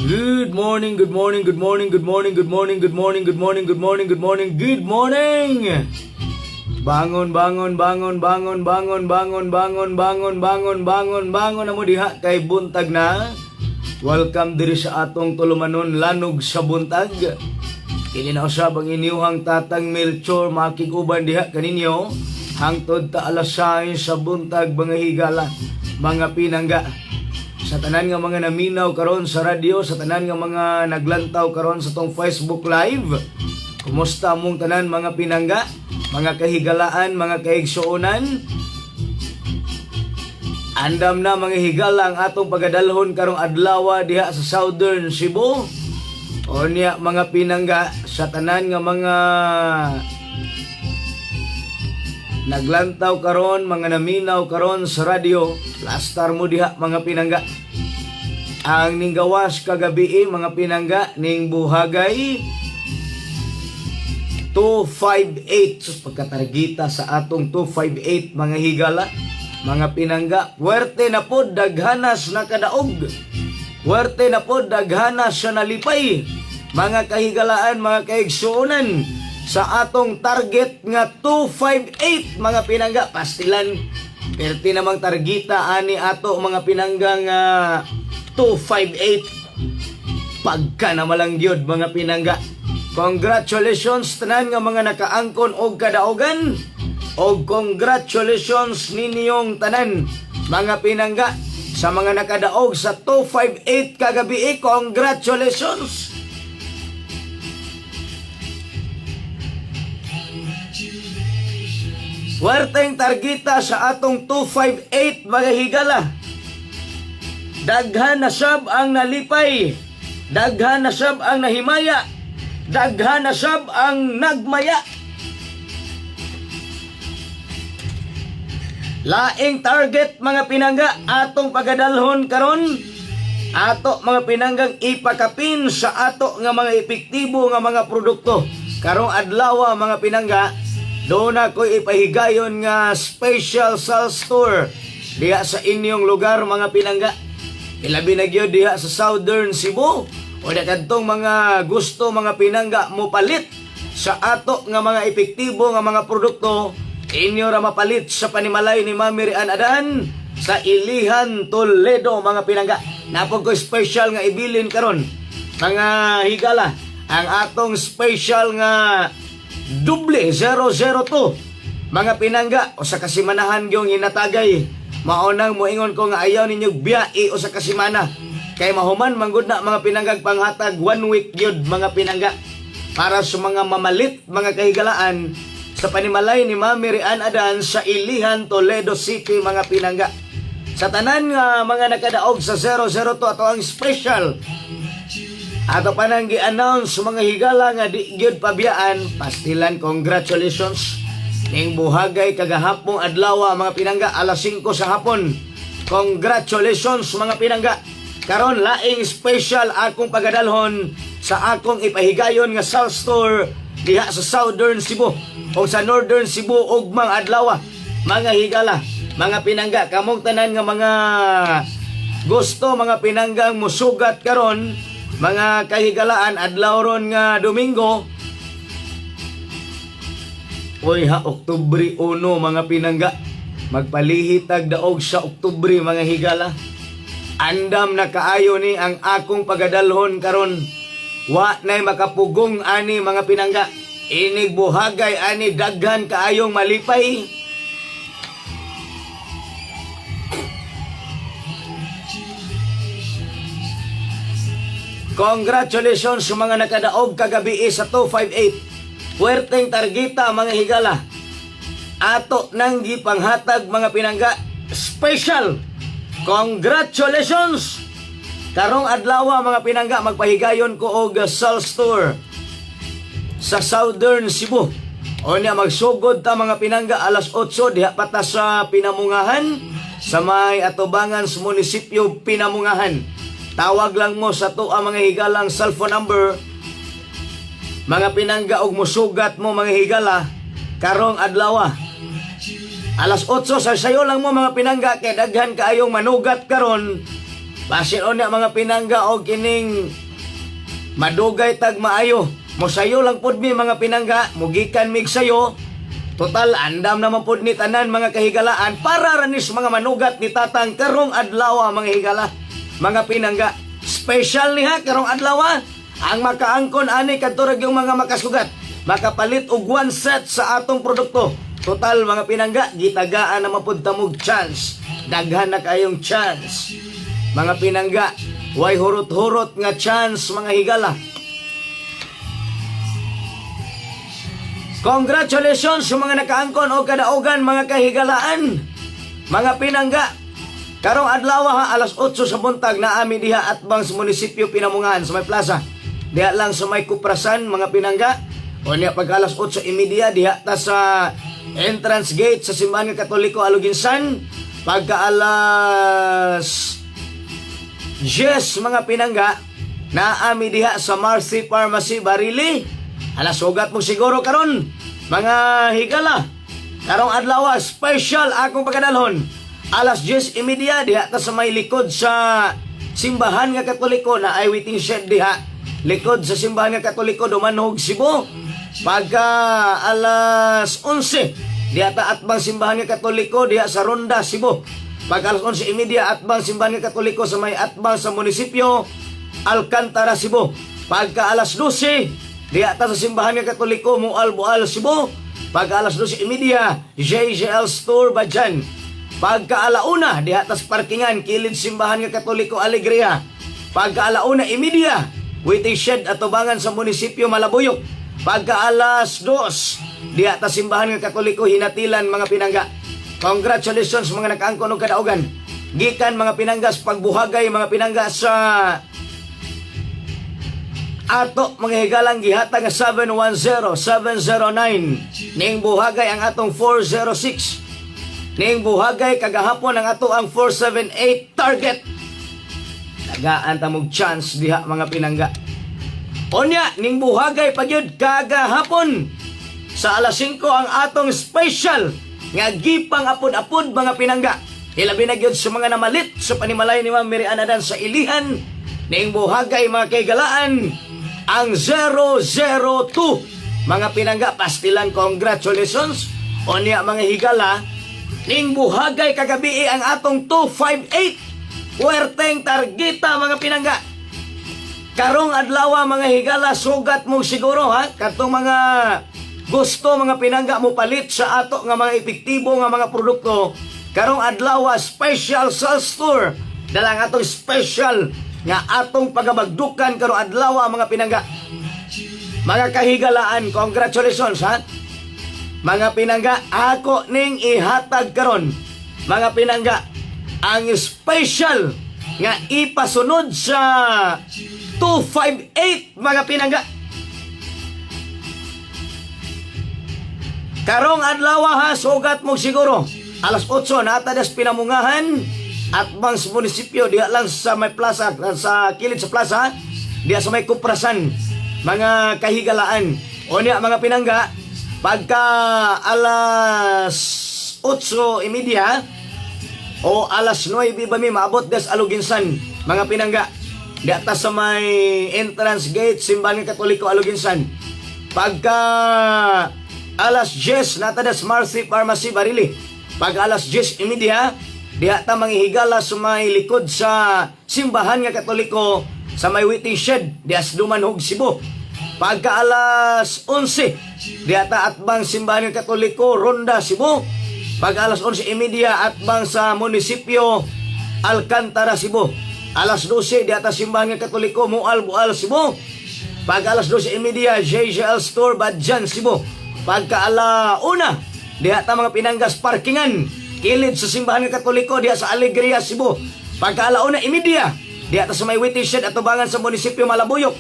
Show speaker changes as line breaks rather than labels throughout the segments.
Good morning, good morning, good morning, good morning, good morning, good morning, good morning, good morning, good morning, good morning. Bangon, bangon, bangon, bangon, bangon, bangon, bangon, bangon, bangon, bangon, bangon na mo diha kay buntag na. Welcome diri sa atong tulumanon, Lanog sa Buntag. Kini na usab ang inyuhang Tatang Melchor, makig-uban diha kaninyo hangtod ta alas 6 sa buntag, mga higala, mga pinangga. Sa tanan nga mga naminaw karon sa radyo, sa tanan nga mga naglantaw karon sa tong Facebook Live. Kumusta mong tanan, mga pinangga, mga kahigalaan, mga kaigsuonan? Andam na, mga higala, ang atong pagadalhon karong adlaw diha sa Southern Cebu. O niya, mga pinangga, sa tanan nga mga naglantaw karon, mga naminaw karon sa radyo, plastar mo diha, mga pinangga. Ang ninggawas kagabi, mga pinangga, ning buhagay 258. Sus, pagkatargita sa atong 258, mga higala, mga pinangga. Puwerte na po daghanas nakadaog. Puwerte na po daghanas sa nalipay. Mga kahigalaan, mga kaigsuonan, sa atong target nga 258, mga pinangga, pastilan. Perti namang targita ani ato, mga pinangga, nga 258. Pagka na malangyod, mga pinangga. Congratulations tanan nga mga nakaangkon og kadaogan. Og congratulations ninyong tanan, mga pinangga, sa mga nakadaog sa 258 kagabi. Congratulations! Puwerteng targita sa atong 258, mga higala. Daghan na sab ang nalipay. Daghan na sab ang nahimaya. Daghan na sab ang nagmaya. Laing target, mga pinangga, atong pagadalhon karon. Ato, mga pinanggang, ipakapin sa ato nga mga epektibo nga mga produkto. Karong adlaw, mga pinangga, doon na ko'y ipahigayon nga special sales tour diha sa inyong lugar, mga pinangga. Ilabi na gyud diha sa Southern Cebu. O da kadtong mga gusto, mga pinangga, mo palit sa ato nga mga epektibo nga mga produkto, inyo ra mapalit sa panimalay ni Mami Rian Adan sa Ilihan, Toledo, mga pinangga. Napog ko special nga ibilin karon, mga higala, ang atong special nga doble 002, mga pinangga, o sa kasimanahan gyung hinatagay. Maonang moingon ko nga ayaw ninyo biyai o sa kasimana kay mahuman manggod na, mga pinanggag, panghatag one week gyud, mga pinangga, para sa mga mamalit, mga kahigalaan, sa panimalay ni Mami Rian Adan sa Ilihan, Toledo City, mga pinangga. Sa tanan nga mga nakadaog sa 002, ato ang special ato pa nang gi-announce, mga higala, nga di gyud pabiyaan, pastilan, congratulations. Ning buhagay kagahapong adlaw, mga pinangga, alas 5 sa hapon. Congratulations, mga pinangga. Karon laing special akong pagadalhon sa akong ipahigayon nga sales tour diha sa Southern Cebu o sa Northern Cebu ugmang adlaw. Mga higala, mga pinangga, kamong tanan nga mga gusto, mga pinanggang, musugat karon, mga kahigalaan, adlaw ron nga Domingo. Uy ha, Oktubre 1, mga pinangga. Magpalihitag daog sa Oktubre, mga higala. Andam na kaayo ni ang akong pagadalhon karon. Wa nay makapugong ani, mga pinangga. Inig buhagay ani, daghan kaayong malipay. Congratulations sa mga nakadaog kagabi sa 258. Puwerteng targita, mga higala. Ato nang gipanghatag, mga pinangga. Special. Congratulations! Karong adlaw, mga pinangga, magpahigayon ko og sales tour sa Southern Cebu. O niya magsugod ta, mga pinangga, alas 8 diha pa ta sa Pinamungahan, sa may atubangan sa munisipyo Pinamungahan. Tawag lang mo sa to ang mga higalang cellphone number, mga pinangga, og musugat mo, mga higala, karong adlaw. Alas 8 sa sayo lang mo, mga pinangga, kay daghan kaayong manugat karon. Basin unya, mga pinangga, og kining madugay tag maayo. Mosayo lang pud mi, mga pinangga, mugikan mig sayo. Total andam naman pud ni tanan, mga kahigalaan, para ranis mga manugat ni Tatang karong adlaw, mga higala. Mga pinangga, special ni ha karong adlaw. Ang makaangkon ani kadto ra yung mga makasugat, makapalit og one set sa atong produkto. Total, mga pinangga, gitagaan naman pud tamog chance. Daghan na kayong chance. Mga pinangga, way hurot-hurot nga chance, mga higala. Congratulations sa mga nakaangkon o kadaugan, mga kahigalaan. Mga pinangga, karong adlaw ha, alas 8 sa buntag na ami diha atbang sa munisipyo Pinamungahan sa may plaza. Diha lang sa may Kuprasan, mga pinangga. O niya pag alas 8:30 diha ta sa entrance gate sa Simbahan ng Katoliko Aloguinsan. Pagka alas 10, mga pinangga, naami diha sa Marcy Pharmacy Barili. Alas sugat mo siguro karon, mga higala. Karong adlaw, special akong pagkadalhon. Alas 10:30 diha ta sa may likod sa Simbahan nga Katoliko na ay waiting shed diha. Likod sa Simbahan nga Katoliko, Dumanhog, Cebu. Pagka alas 11 diha ta atbang Simbahan nga Katoliko diha sa Ronda, Cebu. Pag alas 11:30 atbang Simbahan nga Katoliko sa may atbang sa munisipyo Alcantara, Cebu. Pagka alas 12 diha ta sa Simbahan nga Katoliko Moalboal, Cebu. Pagka alas 12:30, JJL Store Badjan. Pagka alauna diha ta sa parkingan kilid Simbahan nga Katoliko Alegria. Pagka alauna 30, waiting shed atubangan sa munisipyo Malabuyok. Pagka alas 2 diha ta Simbahan nga Katoliko Hinatilan, mga pinangga. Congratulations mga nakaangkon og kadaugan. Gikan, mga pinanggas, pagbuhagay, mga pinangga, sa ato, mga higalang, gihatag nga 710 709, ning buhagay ang atong 406, ning buhagay kagahapon ang ato ang 478 target. Tagaan ta mog chance diha, mga pinangga. Unya ning buhagay pagyud kagahapon sa alas 5 ang atong special nga gipang apod-apod, mga pinangga. Ilabi na gyud sa mga namalit sa panimalay ni Ma'am Mary Anadan sa Ilihan, ning buhagay, mga kaigalaan, ang 002. Mga pinangga, pastilan, congratulations. Unya, mga higala, ning buhagay kagabi ang atong 258. Puwerteng targeta, mga pinangga. Karong adlaw, mga higala, sugat mo siguro ha katong mga gusto, mga pinangga, mo palit sa ato nga mga epektibo nga mga produkto. Karong adlaw, special sales tour. Dala ang atong special nga atong pagabagdukan karong adlaw, mga pinangga. Mga kahigalaan, congratulations ha. Mga pinangga, ako ning ihatag karon, mga pinangga, ang special nga ipasunod sa 258, mga pinangga. Karong adlaw ha, sugat mo siguro. Alas 8 nata das Pinamungahan at bang sa munisipyo diha lang sa may plaza, sa kilid sa plaza diha sa may Kuprasan, mga kahigalaan. O niya, mga pinangga, pagka alas 8:30 o alas 9 ba mi maabot des Aloguinsan, mga pinangga, di ata sa may entrance gate Simbahan ng Katoliko Aloguinsan. Pagka alas 10 nata des Marcy Pharmacy Barili. Pag alas 10:30 diha ta manghihigala sa may likod sa Simbahan nga Katoliko sa may waiting shed diha sa Dumanhog, Cebu. Pagka alas 11 diha ta atbang Simbahan nga Katoliko Ronda, Cebu. Pag alas 11:30 atbang sa munisipyo Alcantara, Cebu. Alas 12 diha ta Simbahan nga Katoliko Moalboal, Cebu. Pag alas 12:30, JJL Store Badjan, Cebu. Pagka ala una diha ta, mga pinanggas, parkingan kilid sa Simbahan nga Katoliko diha sa Alegria, Cebu. Pagka alauna 30 diha ta sa may waiting shed atubangan sa munisipyo Malabuyok.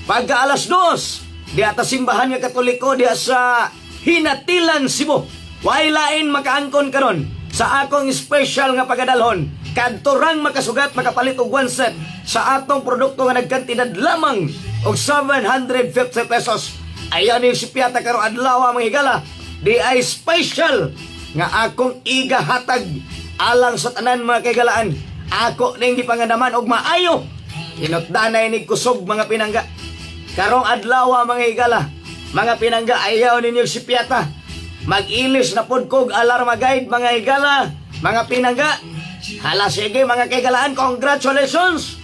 Pagka alas 2 diha ta Simbahan nga Katoliko diha sa Hinatilan, Cebu. Way lain makaangkon karon sa akong special nga pagadalhon. Kadto rang makasugat, makapalit og one set sa atong produkto nga nagkantidad lamang og 750 pesos. Ayan yung sipyata karong adlaw, mga higala. Di ay special nga akong igahatag alang sa tanan, mga kaigalaan. Ako ning gipangandaman og maayo. Hinutdanay ni kusog, mga pinangga. Karong adlaw, mga higala, mga pinangga, ayaw ninyo sipyata. Mag-ilis na pod kog alarma guide, mga higala, mga pinangga. Hala sige, mga kahigalaan, congratulations!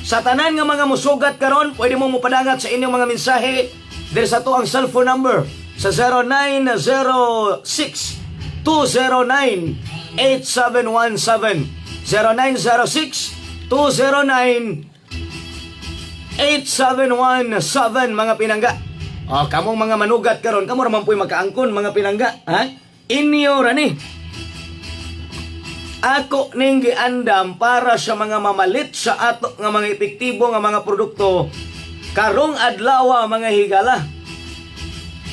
Sa tanan nga mga musugat karon, pwede mo mupadangat sa inyong mga mensahe diri sa atoang cellphone number sa 0906 209 8717, 0906 209 8717, mga pinangga. O, kamong mga manugat karon, kamo ra man pu'y makaangkon, mga pinangga, ha? Inyo ra ni. Ako ning giandam para sa mga mamalit sa ato nga mga epektibo nga mga produkto karong adlaw, mga higala.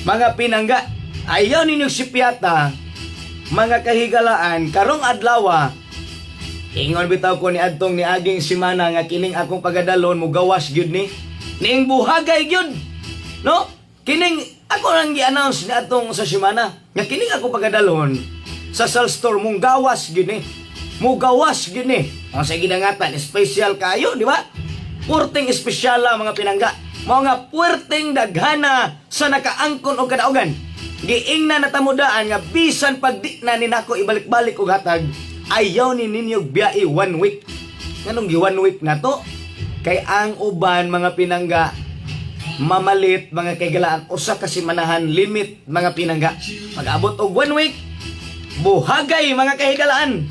Mga pinangga, ayaw ninyo sipyata, mga kahigalaan, karong adlaw. Ingon bitaw ko ni adtong ni aging simana nga kining akong pagadalon mo gawas gyud ni. Ning buhagay gyud. No? Kining ako lang gi-announce ni adtong sa simana nga kining ako pagadalon sa sales store mong gawas gyud ni. Mo gawas gyud ni. Ang sa gidangatan, special kayo, di ba? Puwerteng espesyala, mga pinangga. Mao nga puwerteng daghana sa nakaangkon og kadaugan. Giingna na tamudaan nga bisan pag di na ni nako ibalik-balik og hatag, ayaw ni ninyo biyai one week. Nganong gi one week na to? Kay ang uban, mga pinangga, mamalit, mga kaigalaan, usa ka simanahan limit, mga pinangga. Pag-abot og one week, buhagay, mga kahigalaan.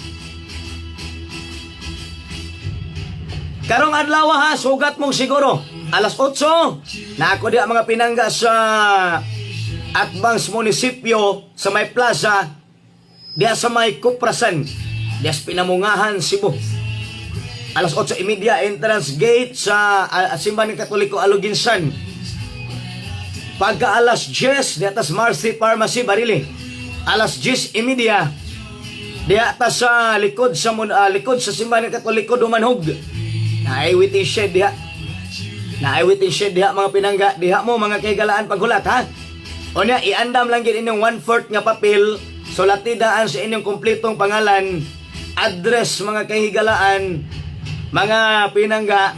Karong adlaw ha, sugat mong siguro. Alas 8, na ako di mga pinangga sa Atbangs Munisipyo sa may plaza diya sa may Kuprasan, diya sa Pinamungahan, Cebu. Alas 8:30, entrance gate sa Simbahan ng Katoliko Aloguinsan. Pagka alas 10, diya tas Marcy Pharmacy, Barili. Alas 10:30, diya ta sa likod sa Simbahan ng Katoliko Dumanhog. Naay waiting shed diha. Naay waiting shed diha, mga pinangga. Diha mo, mga kahigalaan, paghulat ha. O niya, iandam lang gid inyong one-fourth nga papel. Sulatidaan sa inyong kumplitong pangalan, address, mga kahigalaan, mga pinangga,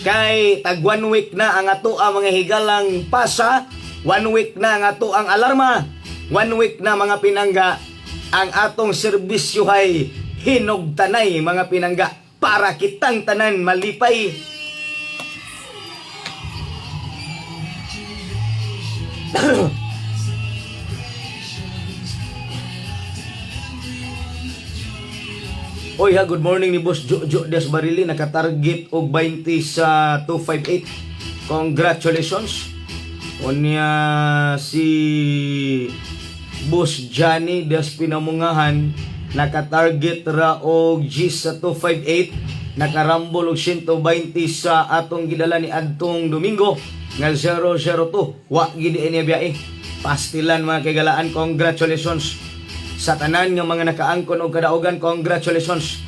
kay tag one week na ang ato ang mga higalang pasa, one week na ang ato ang alarma, one week na, mga pinangga, ang atong serbisyo ay hinugtanay, mga pinangga, para kitang tanan malipay. Oy ha, good morning ni Boss Jojo Des Barili, nakatarget og 20 sa 258. Congratulations. Unya si Boss Johnny Des Pinamungahan, nakatarget ra og G sa 258, nakarambol og 120 sa atong gidala ni adtong Domingo nga 002. Wa gid niya biyahe. Pastilan, mga kaigalaan, congratulations. Sa tanan nga mga nakaangkon og kadaugan, congratulations.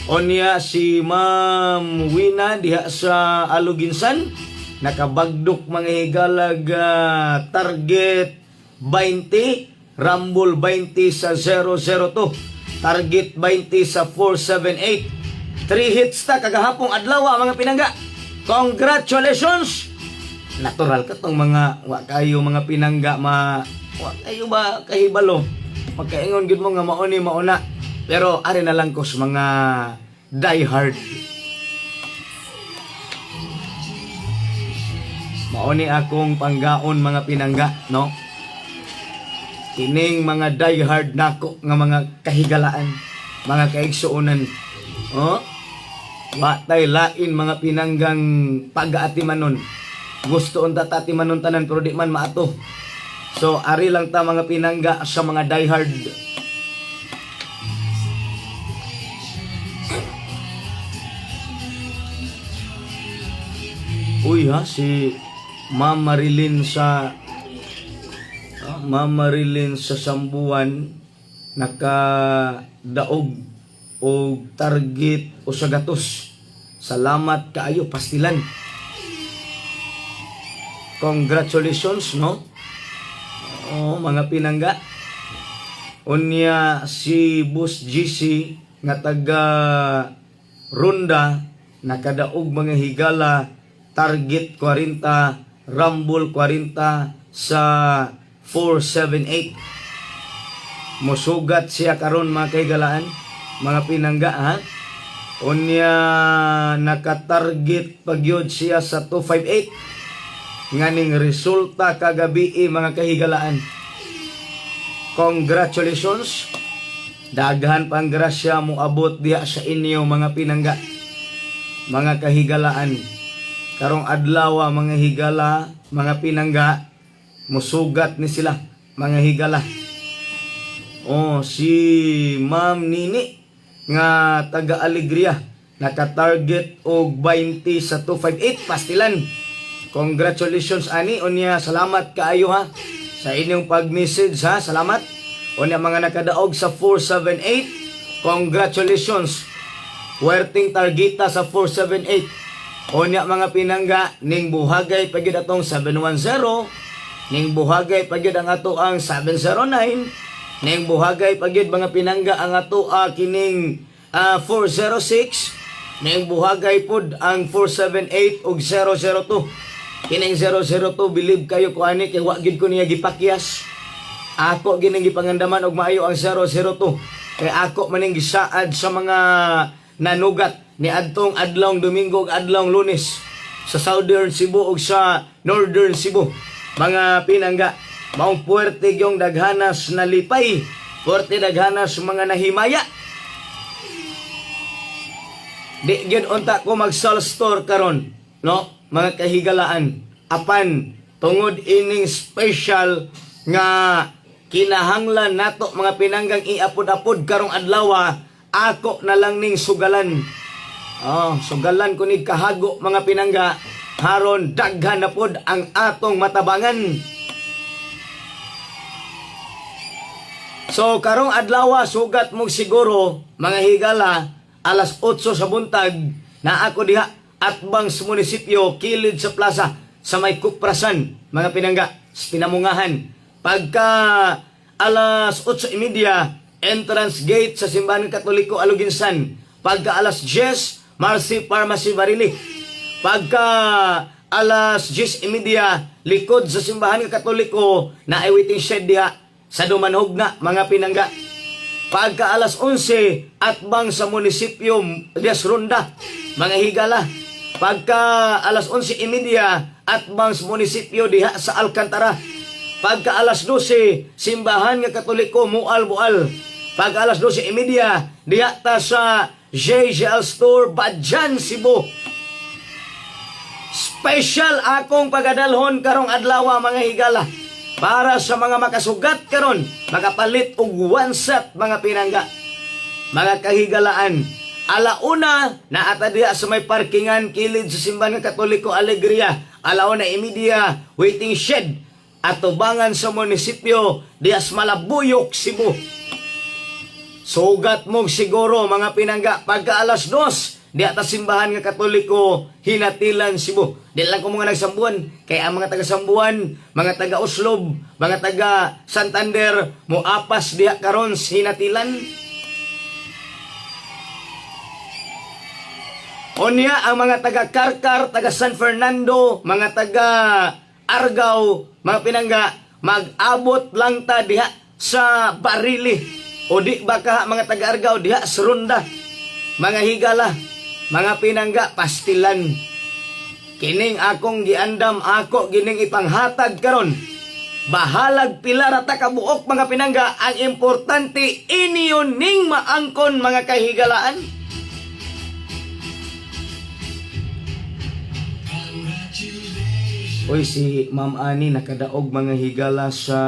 Onya si Ma'am Wina diha sa Aloguinsan, nakabagdok, mga higalag, target 20, Rumble 20 sa 002, target 20 sa 478. 3 hits ta kagahapong adlaw, mga pinangga. Congratulations! Natural ka tong mga wa kayo, mga pinangga, ma wa kayo ba kahibalo, pagkaingon gid mo nga mao ni mauna, pero ari na lang ko sa mga die hard. Mao ni akong panggaon, mga pinangga, no? Kining mga die hard nako nga mga kahigalaan, mga kaigsuonan, oh, wa tay lain, mga pinanggang pag-aatimanon. Gusto unta ta atimanon tanan, pero di man maato. So ari lang ta, mga pinangga, sa mga diehard. Uy ha, si Ma'am Marilyn sa Ma'am Marilyn sa Sambuan, nakadaog og target 100. Salamat kaayo, pastilan. Congratulations, no? Oh, mga pinangga. Unya si Boss GC nga taga Ronda, nakadaog, mga higala, target 40, Rumble 40 sa 478. Musugat siya karon, mga kahigalaan, mga pinangga, ha. Unya nakatarget pagyud siya sa 258 nganing resulta kagabi, mga kahigalaan. Congratulations. Daghan pang grasya mo abot diha sa inyo, mga pinangga, mga kahigalaan. Karong adlaw, mga higala, mga pinangga, musugat ni sila, mga higala. Oh, si Ma'am Nini nga taga Alegria, naka-target og 20 sa 258, pastilan. Congratulations ani. Unya salamat kaayo ha sa inyong pag-message, ha. Salamat. Unya mga nakadaog sa 478, congratulations. Werting targeta sa 478. Unya, mga pinangga, ning buhagay pa gyud atong 710, ning buhagay pa gyud ang ato ang 709, ning buhagay pa gyud, mga pinangga, ang ato kining 406, ning buhagay pod ang 478 ug 002. Kining 002, believe kayo ko ani kay wa gyud ko niya gipakyas. Ako gining gipangandaman og maayo ang 002. Kay ako maning gisaad sa mga nanugat ni adtong adlawng Domingo ug adlawng Lunes sa Southern Cebu ug sa Northern Cebu. Mga pinangga, maong puwerte gyong daghanas na lipay, puwerte daghanas mga nahimaya. Di gyud unta ko mag store karon, no? Mga kahigalaan, apan tungod ining special nga kinahanglan nato, mga pinanggang, iapod-apod karong adlaw, ako na lang ning sugalan. Oh, sugalan ko ni kahago, mga pinangga, haron daghan na pod ang atong matabangan. So karong adlaw, sugat mo siguro, mga higala, alas 8 sa buntag na ako diha atbang sa munisipyo, kilid sa plaza sa may Kuprasan, mga pinangga, sa Pinamungahan. Pagka alas 8:30, entrance gate sa Simbahan Katoliko Aloguinsan. Pagka alas 10, Marcy Pharmacy Barili. Pagka alas 10:30, likod sa Simbahan Katoliko na ay waiting shed diha sa Dumanhog na, mga pinangga. Pagka alas 11, atbang sa munisipyo Dias Ronda, mga higala. Pagka alas 11:30, atbang sa munisipyo diha sa Alcantara. Pagka alas 12, Simbahan nga Katoliko Mual-Bual. Pagka alas 12:30, diha ta sa JJL Store, Badjan, Cebu. Special akong pagadalhon karong adlaw, mga higala. Para sa mga makasugat karon, makapalit og one set, mga pinangga. Mga kahigalaan, alauna na ata diha sa may parkingan kilid sa Simbahan ng Katoliko Alegria. Alauna 30, waiting shed atubangan sa munisipyo diha sa Malabuyok, Cebu. Sugat mo siguro, mga pinangga, pagka alas 2, di ata Simbahan nga Katoliko Hinatilan, Cebu. Di lang ko mga nagsambuan, kaya ang mga taga Sambuan, mga taga Oslob, mga taga Santander, moapas diha karon sa Hinatilan. Unya ang mga taga Karkar, taga San Fernando, mga taga Argao, mga pinangga, mag-abot lang ta diha sa Barili. O di ba ka mga taga Argao diha sa Ronda. Mga higala, mga pinangga, pastilan. Kining akong giandam, ako gining ipanghatag karon. Bahalag pila ra ta kabuok, mga pinangga, ang importante inyo ning maangkon, mga kahigalaan. Uy, si Ma'am Ani nakadaog, mga higala, sa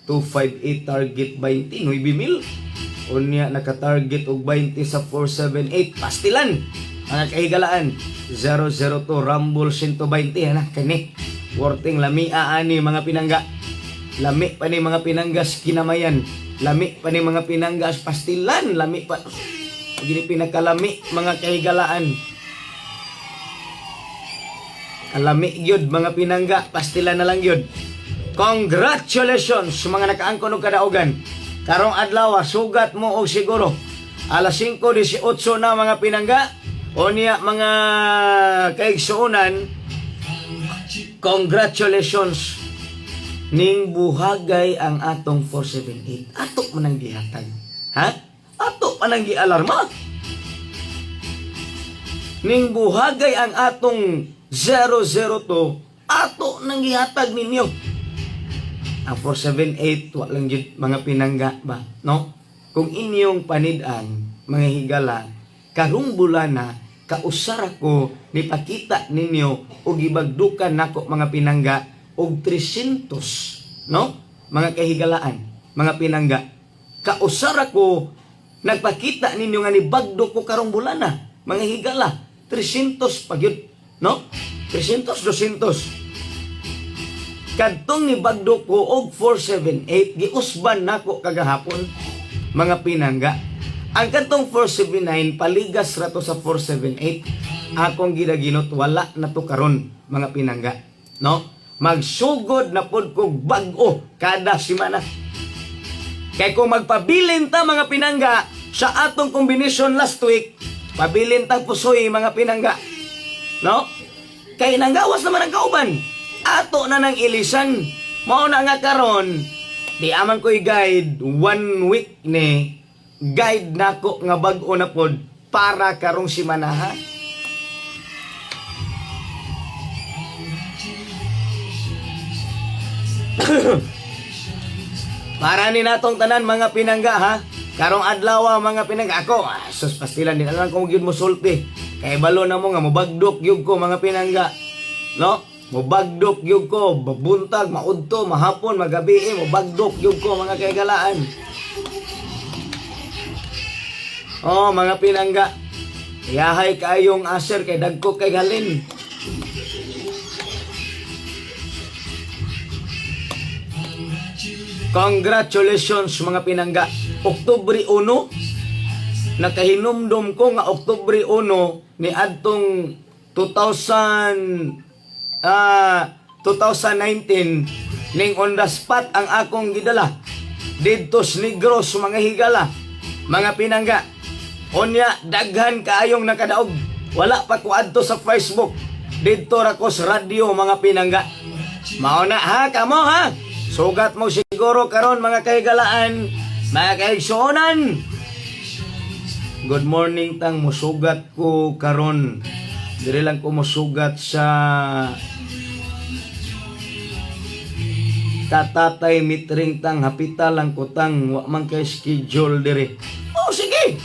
258 target 20, 9 mil. Unya naka-target og 20 sa 478, pastilan. Mga kahigalaan, 002 Rumble 120 ana kani. Worting lamia ani, mga pinangga. Lami pa ni, mga pinanggas, kinamayan. Lami pa ni, mga pinanggas, pastilan, lami pa. Gini pinakalami, mga kahigalaan. Kalami gyud, mga pinangga, pastila na lang gyud. Congratulations sa mga nakaangkon og kadaogan. Karong adlaw, sugat mo og siguro. Alas 5:18 na, mga pinangga. O niya, mga kaigsuonan, congratulations ning buhagay ang atong 478. Ato man ang gihatag. Ha? Ato man ang gialarma. Ning buhagay ang atong 002, ato nang gihatag ninyo. Ang 478, wa lang jud, mga pinangga ba, no? Kung inyong panid-an, mga higala, karong bulana kausara ko nipakita ninyo og gibagdukan nako, mga pinangga, og 300, no? Mga kahigalaan, mga pinangga, kausara ko nagpakita ninyo nga nibagdo ko karong bulana, mga higala, 300 pa gyud, no? 300, 200. Kadtong nibagdo ko og 478, giusban nako kagahapon, mga pinangga. Ang kadtong 479, paligas ra to sa 478. Akong ginaginot, wala na to karon, mga pinangga, no? Magsugod na pod kog bag-o kada semana. Kay kung magpabilin ta, mga pinangga, sa atong combination last week, pabilin ta pusoy, mga pinangga. No? Kay nanggawas naman ang kauban. Ato na nang ilisan. Mao na nga karon, di aman ko'y guide, one week ni guide nako nga bag-o na pod para karong simanaha. Para ni natong tanan, mga pinangga, ha. Karong adlaw, mga pinangga ako, sus pastilan, di na lang ko gyud mo sulti. Kay balo na mo nga mobagdok gyud ko, mga pinangga. No? Mobagdok gyud ko, mabuntag, maudto, mahapon, magabi, mobagdok gyud ko, mga kaigalaan. Oh, mga pinangga. Yahay kaayong aser kay dagko kay halin. Congratulations, mga pinangga. Oktubre 1, nakahinumdum ko nga Oktubre 1 ni adtong 2000 2019 ning on the spot ang akong gidala didto sa Negros, mga higala, mga pinangga. Unya daghan kaayong nakadaog. Wala pa ko adto sa Facebook, didto ra ko sa radyo, mga pinangga. Mao na ha, kamo ha. Sugat mo siguro karon, mga kahigalaan, mga kaigsuonan. Good morning tang, musugat ko karon. Dire lang ko musugat sa katatay mitring tang, hapita lang ko tang, wa man kay schedule dire. Oh, sige.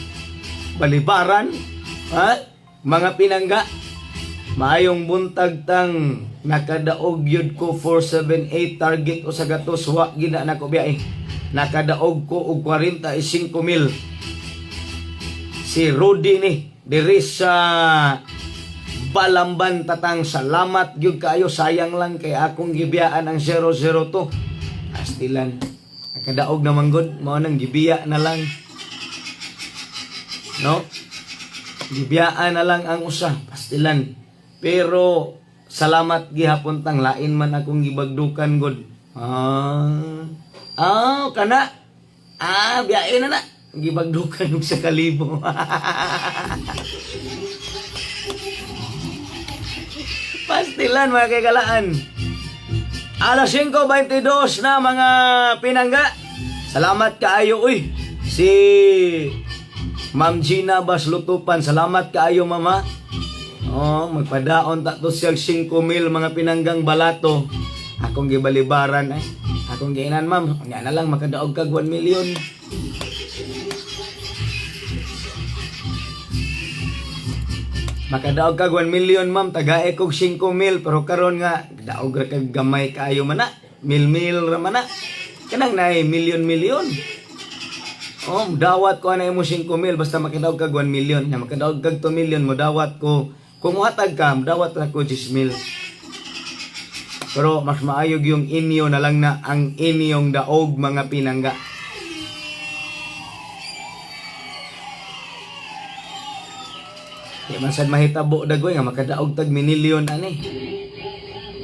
Balibaran, ha? Mga pinangga. Maayong buntag tang, nakadaog yun ko 478 target o sa gatos, wa gina nako biyahe. Nakadaog ko og 45 mil. Si Rudy ni diri sa Balamban tatang, salamat gyud kaayo, sayang lang kay akong gibiyaan ang 002. Astilan. Nakadaog naman gud, mao nang gibiya na lang. No? Gibiyaan na lang ang usa, pastilan. Pero salamat gihapon tang, lain man akong gibagdukan gud. Ah, kana. Ah, biyae na na. Gibagdukan og sa kalibo. Pastilan, mga kagalaan. Alas 5:22 na, mga pinangga. Salamat kaayo uy. Si Ma'am Gina Baslutupan, salamat kaayo, mama. Oh, magpadaon ta to siya 5 mil, mga pinanggang balato. Akong gibalibaran ay. Akong giinan, "Ma'am, nya na lang makadaog kag 1 million. Makadaog kag 1 million, ma'am, tagae kog 5 mil, pero karon nga daog ra kag gamay kaayo man na. Mil-mil ra man na. Kanang naay milyon-milyon. Oh, dawat ko ana imo 5 mil basta makadaog kag 1 million. Nya makadaog kag 2 million, mo dawat ko. Kung muhatag ka, dawat na ko 10 mil. Pero mas maayog yung inyo na lang na ang inyong daog, mga pinangga. Di man sad mahitabo dagoy nga makadaog tag minilyon ani.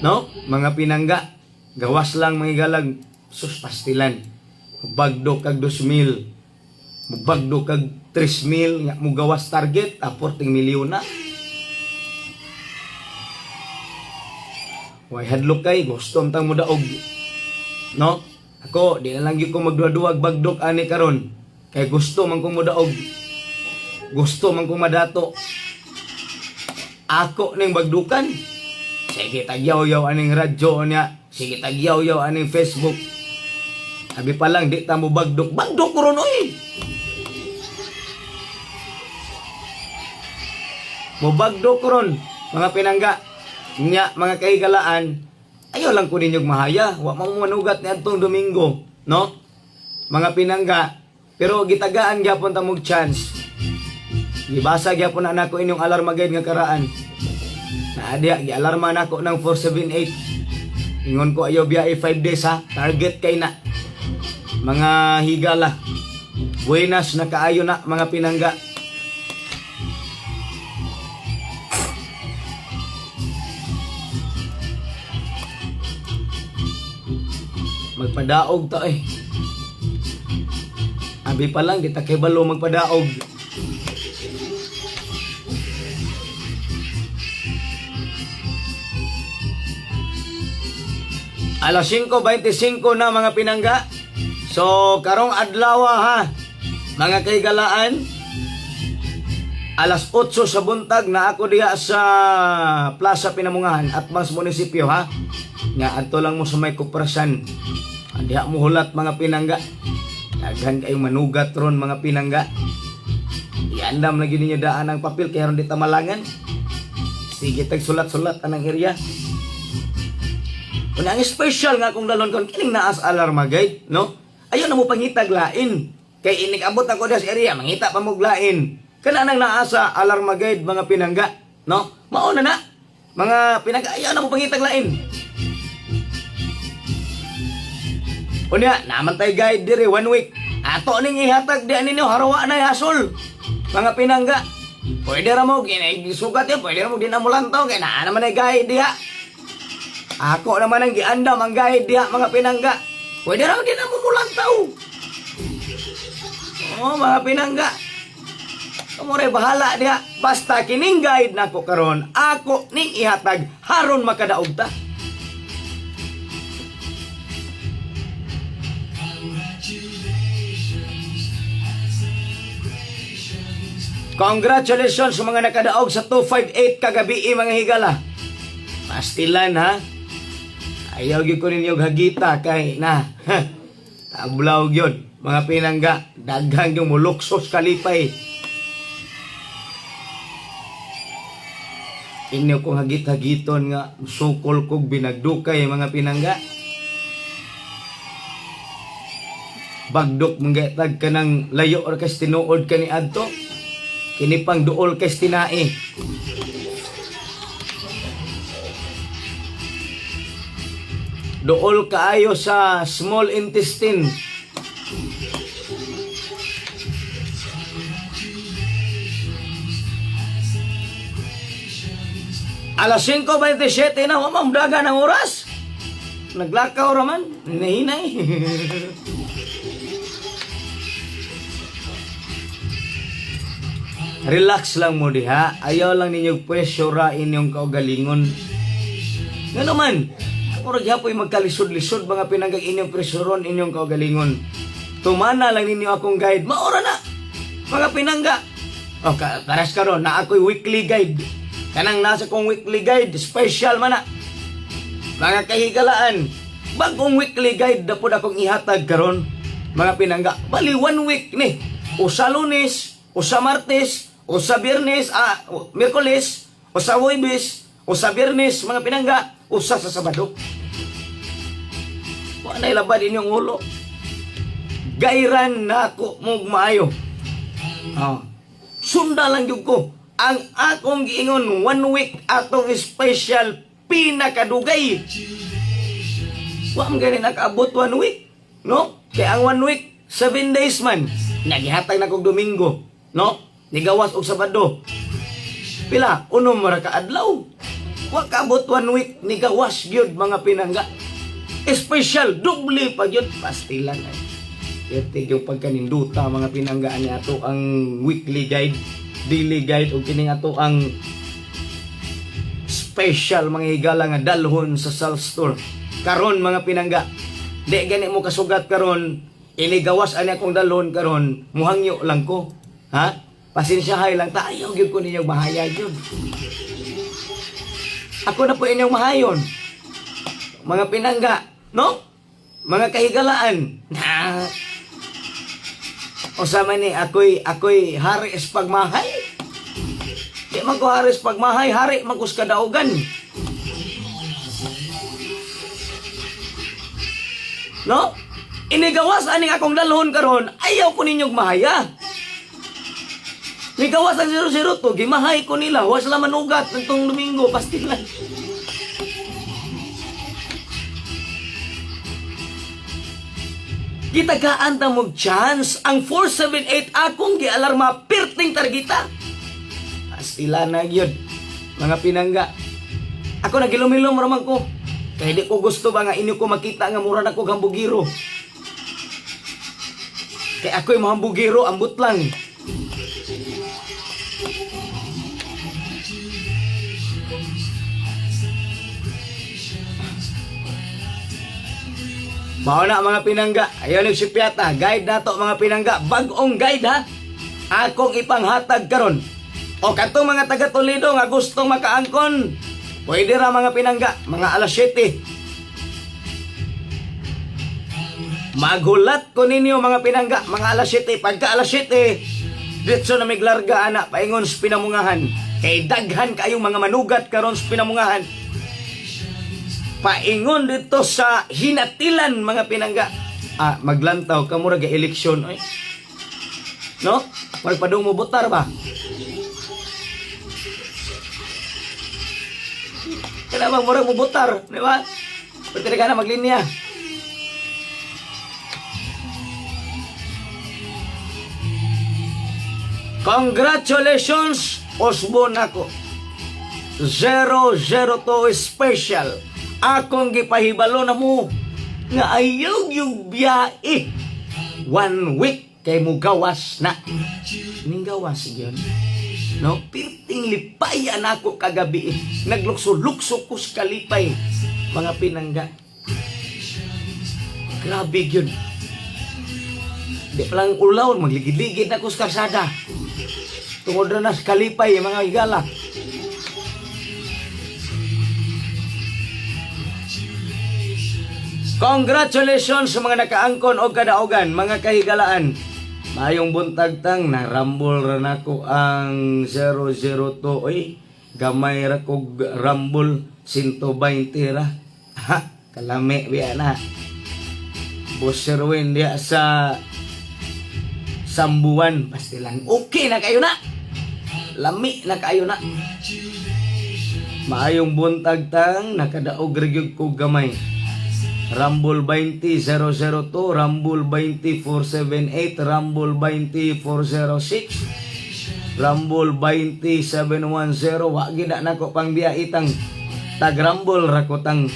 No? Mga pinangga, gawas lang, mga galag, sus pastilan. Bagdo kag 2,000. Mubagdo kag 3,000 nga mugawas target, 14 milyon na. Way hadlok kay gusto tang mudaog. No? Ako, di na lang gyud ko magduwa-duwag bagdok ani karon. Kay gusto man kong mudaog. Gusto man kong madato. Ako ning bagdukan. Sige tagyaw-yaw aning radyo niya. Sige tagyaw-yaw aning Facebook. Abi pa lang di ta mo bagdok. Bagdok ko ron oy. Mubagdok ko ron mga pinangga. Nya mga kahigalaan, ayaw lang ko ninyog mahaya. Wa mo manugat ni adtong Domingo, no? Mga pinangga, pero gitagaan gyapon ta mog chance. Gibasa gyapon na nako inyong alarma guide nga karaan. Naa diha gialarma nako ng 478. Ingon ko ayaw biyahe 5 days ha. Target kay na. Mga higala. Buenas na kaayo na mga pinangga. Magpadaog ta eh. Abi pa lang, di ta kay balo magpadaog. Alas 5:25 na mga pinangga. So, karong adlaw ha, mga kaigalaan, alas 8 sa buntag na ako diha sa Plaza Pinamungahan at mas munisipyo ha. Nga adto lang mo sa may kuprasan. Diha mo hulat mga pinangga. Daghan kayong manugat ron mga pinangga. Iandam lagi ninyo daan ang papel kay aron di tamalangan. Sige tag sulat-sulat anang area. Una ang special nga akong dalon kon kining naas alarma guide, no? Ayaw na mo pangitag lain. Kay inig abot ako diha sa area, mangita pa mo og lain. Kana nang naa sa alarma guide mga pinangga, no? Mao na na. Mga pinangga, ayaw na mo pangitag lain. Unya, naman tay guide dire one week. Ato ning ihatag di ninyo harawa na hasol. Mga pinangga. Pwede ra mo sugat ya, pwede ra mo di na mo lantaw kay naa naman ay guide diha. Ako naman ang giandam ang guide diha mga pinangga. Pwede ra di na mo mulantaw. Oh, mga pinangga. Kamore bahala diha. Basta kining guide nako karon, ako ning ihatag haron makadaog ta. Congratulations sa mga nakadaog sa 258 kagabi mga higala. Pastilan ha. Ayaw gyud ko ninyo hagita kay na. Tablaw gyud mga pinangga, daghang yung muluksos kalipay. Inyo kong hagit-hagiton nga sukol kog binagdukay mga pinangga. Bagdok manggatag ka ng layo or kas tinuod ka ni adto. Kini pang duol kas tinae. Duol kaayo sa small intestine. Alas 5:27 na, wa daga ng oras. Naglakaw raman, hinahinay. Relax lang mo diha. Ayaw lang ninyo pressure inyong kaugalingon. Nga naman, ako ra gyapoy magkalisod-lisod mga pinanggag inyong pressuron inyong kaugalingon. Tumana lang ninyo akong guide. Maora na! Mga pinangga. O, pares karon na ako'y weekly guide. Kanang nasa kong weekly guide, special man na. Mga kahigalaan, bagong weekly guide na pod akong ihatag karon. Mga pinangga, bali one week ni. Usa Lunes, usa Martes, usa Biyernes, Miyerkules, usa Huwebes, usa Biyernes, mga pinangga, usa sa Sabado. Wa na ilabad inyong ulo. Gairan nako mo maayo. Oh. Sunda lang gyud ko. Ang akong giingon one week atong special pinakadugay. Wa man gani nakaabot one week, no? Kay ang one week, 7 days man. Nagihatag na kog Domingo, no? Nigawas og Sabado. Pila? 6 ra ka adlaw. Wa kaabot one week, nigawas gyud mga pinangga. Special, doble pa gyud, pastilan ay. Iti yung pagkaninduta, mga pinanggaan, niya ato ang weekly guide, daily guide ug kining ato ang special, mga higala, nga dalhon sa Sal Store. Karon, mga pinangga, di gani mo kasugat karon, inigawas ani akong dalhon karon, muhangyo lang ko. Ha? Pasensyahay lang ta, ayaw gyud ko ninyo mahaya gyud. Ako na po inyong mahayon. Mga pinangga, no? Mga kahigalaan. Na. Usa man ni ako'y hari is pagmahay. Di man ko hari sa pagmahay, hari man ko sa kadaugan. No? Inigawas aning akong dalhon karon, ayaw ko ninyong mahaya. Nigawas ang 002, gimahay ko nila, wa sila manugat nitong Domingo, pastilan. Gitagaan ta mog chance ang 478 akong gialarma pirting targita. Pastila na gyud, mga pinangga. Ako nagilom-hilom ra man ko. Kay di ko gusto ba nga inyo ko makita nga mura na ko hambugiro. Kay ako'y mahambugiro, ambot lang. Mao na, mga pinangga. Ayon yung sipyata. Guide na to, mga pinangga. Bagong guide ha. Akong ipanghatag karon. O katong mga taga Toledo nga gustong makaangkon, pwede ra, mga pinangga, mga alas 7. Magulat ko ninyo, mga pinangga, mga alas 7. Pagka alas 7, ditso na miglarga ana paingon sa Pinamungahan. Kay daghan kayong mga manugat karon sa Pinamungahan. Paingon dito sa Hinatilan, mga pinangga. Ah, maglantaw ka mura ga eleksyon oy. No? Magpadung mo botar ba? Kaya bang murag mo botar, di ba? Pwede ka na maglinya. Congratulations, Osbo nako. 002 special. Akong gipahibalo na mo nga ayaw yung biyahe. One week kay mo gawas na. Ning gawas yun. No? Pirting lipayan ako kagabi. Naglukso-lukso ko sa kalipay, mga pinangga. Grabe yun. Di pa lang ulaw, magligid-ligid na ko sa karsada. Tungod na sa kalipay, mga higala. Congratulations sa mga nakaangkon og kadaogan, mga kahigalaan. Mayong buntag, tang, narambol ra nako ang 002 oy. Gamay ra kog rambol, 120 ra. Ha, kalami biya na. Boss Sherwin diya sa Sambuan, pastilan. Okay na kayo na. Lami na kayo na. Maayong buntag, tang, nakadaog ra gyud ko gamay. Rumble 20002, Rumble 20478, Rumble 20406, Rumble 20710. Wa gid na nako pang biya itang tag Rumble ra ko, tang.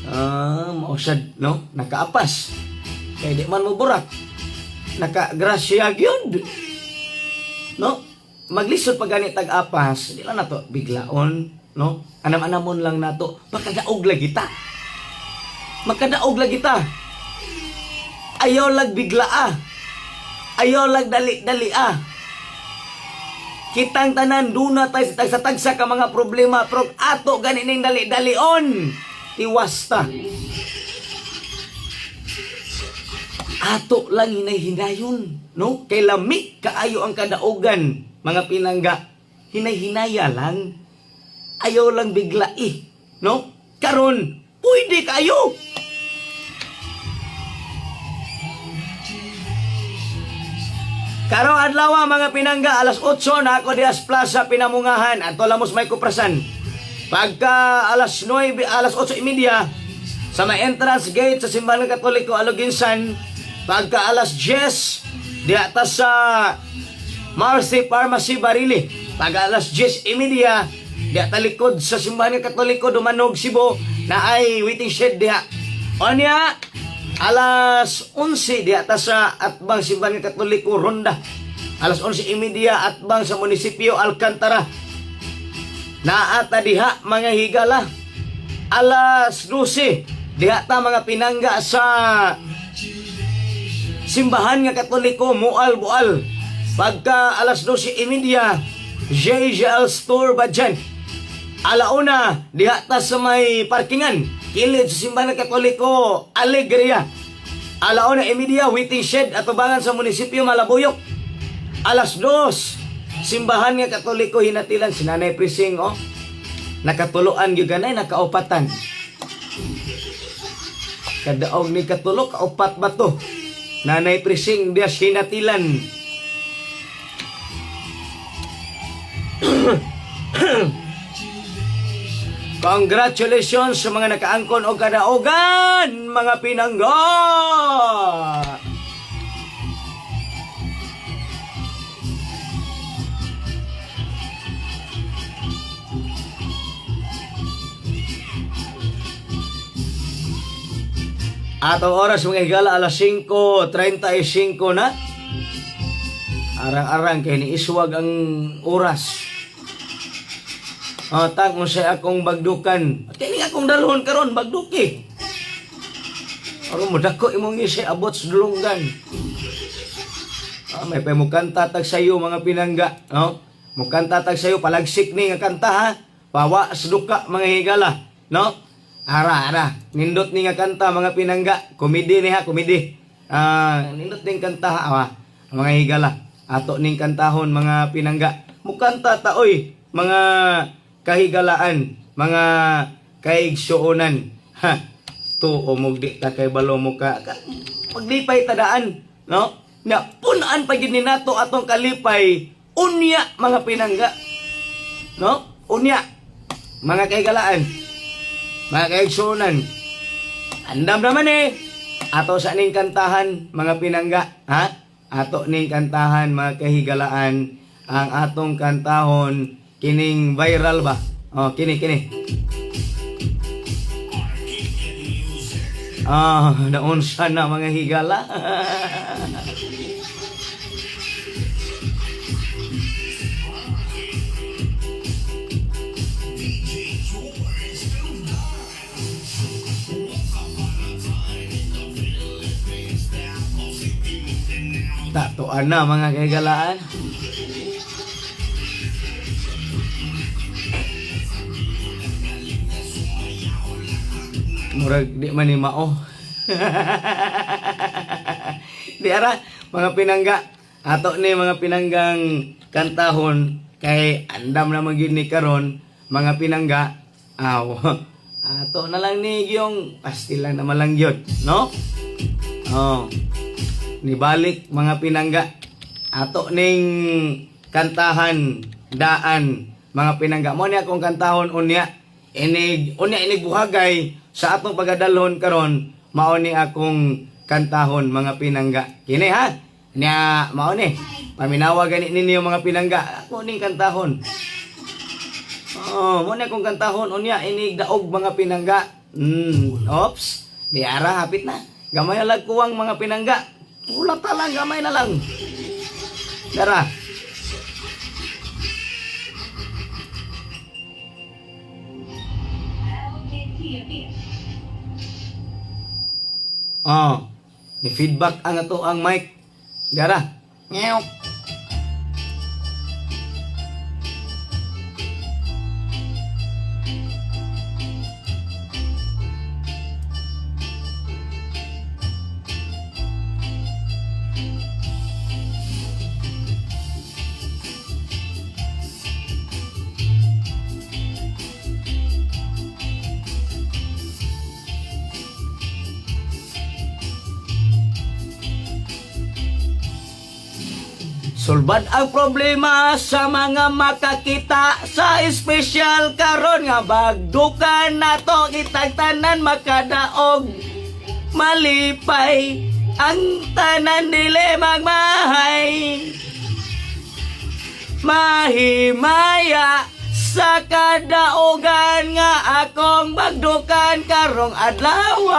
Ah, mausad no, nakaapas. Kay di man mo burak. Naka-grasya gyud. No? Maglisod pa gani tag apas, di lang nato biglaon, no? Anam-anamon lang nato, makadaog lagi ta. Makadaog lagi ta. Ayaw lag biglaa. Ayaw lag dali-dali ah. Kitang tanan duna tay sa tagsa ka mga problema pero ato gani ning dali-dalion. Tiwas ta. Ato lang hinay-hinayon, no? Kay lami kaayo ang kadaogan, mga pinangga. Hinay-hinaya lang. Ayaw lang biglai, no? Karon, pwede kayo. Karong adlaw, mga pinangga, alas 8 na ako dias Plaza Pinamungahan. Ato lamos may kuprasan. Pagka alas 9, alas 8:30 sa may entrance gate sa Simbahan ng Katoliko Aloginsan. Pagka alas 10, diya ta sa Marcy Pharmacy Barili. Pagka alas 10:30, diya ta likod sa Simbahan ng Katoliko Dumanog Cebu na ay waiting shed diha. Onya, Alas 11 diha ta sa atbang Simbahan Katoliko Ronda. Alas 11:30 atbang sa munisipyo Alcantara. Naa ta diha, mga higala. Alas 12 diha ta, mga pinangga, sa Simbahan nga Katoliko Moalboal. Pagka alas 12:30, JJL Store Badjan. Alauna, diha ta sa may parkingan, kilid sa Simbahan nga Katoliko Alegria. Alauna 30, waiting shed atubangan sa munisipyo Malabuyok. Alas 2, Simbahan nga Katoliko Hinatilan. Si Nanay Prising, oh. Nakatuloan gyud ganay, nakaupatan. Kadaog ni katulo, kaupat ba to? Nanay Prising diya Hinatilan. Congratulations sa mga nakaangkon og kadaogan, mga pinangga! Atong oras, mga higala, alas 5:35 na. Arang-arang kay ni iswag ang oras. O, tang unsay akong bagdukan. Kini akong dalhon karon bagduki. Aron mo dako imong ngisi abot sa dulunggan. Ah, may pa mukanta tag sayo, mga pinangga, no? Mukanta tag sayo, palagsik ni nga kanta ha. Pawa sa duka, mga higala, no? Ara ara, nindot ni nga kanta, mga pinangga, komedi ni ha, komedi. Ah, nindot ning kanta ha, ah, mga higala. Ato ning kantahon, mga pinangga. Mukanta ta oy, mga kahigalaan, mga kaigsuonan. Ha. Tuo mo di ta kay balo mo ka, maglipay tadaan, no? Na punaan pa gid ni nato atong kalipay unya, mga pinangga. No? Unya. Mga kahigalaan, mga kaigsuonan. Andam naman eh. Ato sa ning kantahan, mga pinangga, ha? Ato ning kantahan, mga kahigalaan, ang atong kantahon kining viral ba? Oh, kini kini. Ah, naunsa na, mga higala. Tatuan na, mga kahigalaan. Murag di man ni mao. Di ara, mga pinangga. Ato ni, mga pinanggang, kantahon kay andam na gyud ni karon, mga pinangga. Aw. Ato na lang ni yung pastilan na malang gyud, no? Oh. Nibalik, mga pinangga. Ato ning kantahan daan, mga pinangga. Mo ni akong kantahon unya. Inig unya, inig buhagay sa atong pagadalhon karon, mao ni akong kantahon, mga pinangga. Kini ha. Nya mao ni. Paminawa gani ninyo, mga pinangga. Ako ning kantahon. Oh, mo ni akong kantahon unya inig daog, mga pinangga. Ops. Di ara, hapit na. Gamay na lang kuwang, mga pinangga. Pula ta lang, gamay na lang. Dara.
LKTV.
Oh, ni feedback ang ato ang mic. Dara. Meow. Sulbad ang problema sa mga makakita sa espesyal karon nga bagdukan nato kitang tanan makadaog malipay ang tanan, dili magmahay mahimaya sa kadaogan nga akong bagdukan karong adlaw.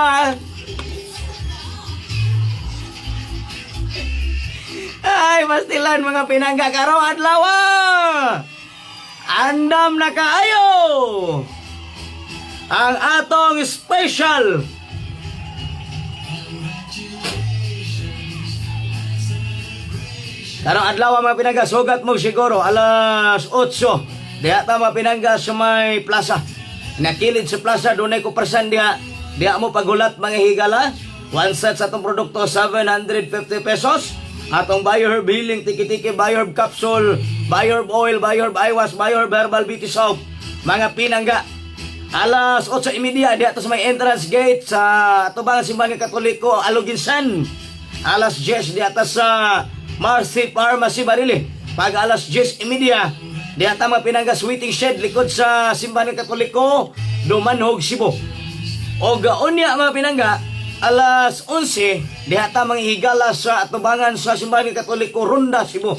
Ay, pastilan, mga pinangga, karong adlaw. Andam na kaayo ang atong special. Karong adlaw, mga pinangga, sugat mo siguro alas 8. Diha ta, mga pinangga, sa may plaza. Nakilid sa plaza, dunay ko persan diha. Diha mo pagulat, mga higala. One set sa atong produkto, 750 pesos. Atong Bioherb Healing, Tiki-Tiki, Bioherb Capsule, Bioherb Oil, Bioherb Eye Wash, Bioherb Herbal Beauty Soap. Mga pinangga, alas 8:30, diha ta sa may entrance gate sa atubang Simbahan Katoliko, Aloguinsan. Alas 10, diha ta sa Marcy Pharmacy, Barili. Pag alas 10:30, diha ta, mga pinangga, waiting shed likod sa Simbahan Katoliko, Dumanhog, Cebu. O unya, mga pinangga, alas 11, diha ta, mga higala, sa atubangan sa Simbahan Katoliko, Ronda, Cebu.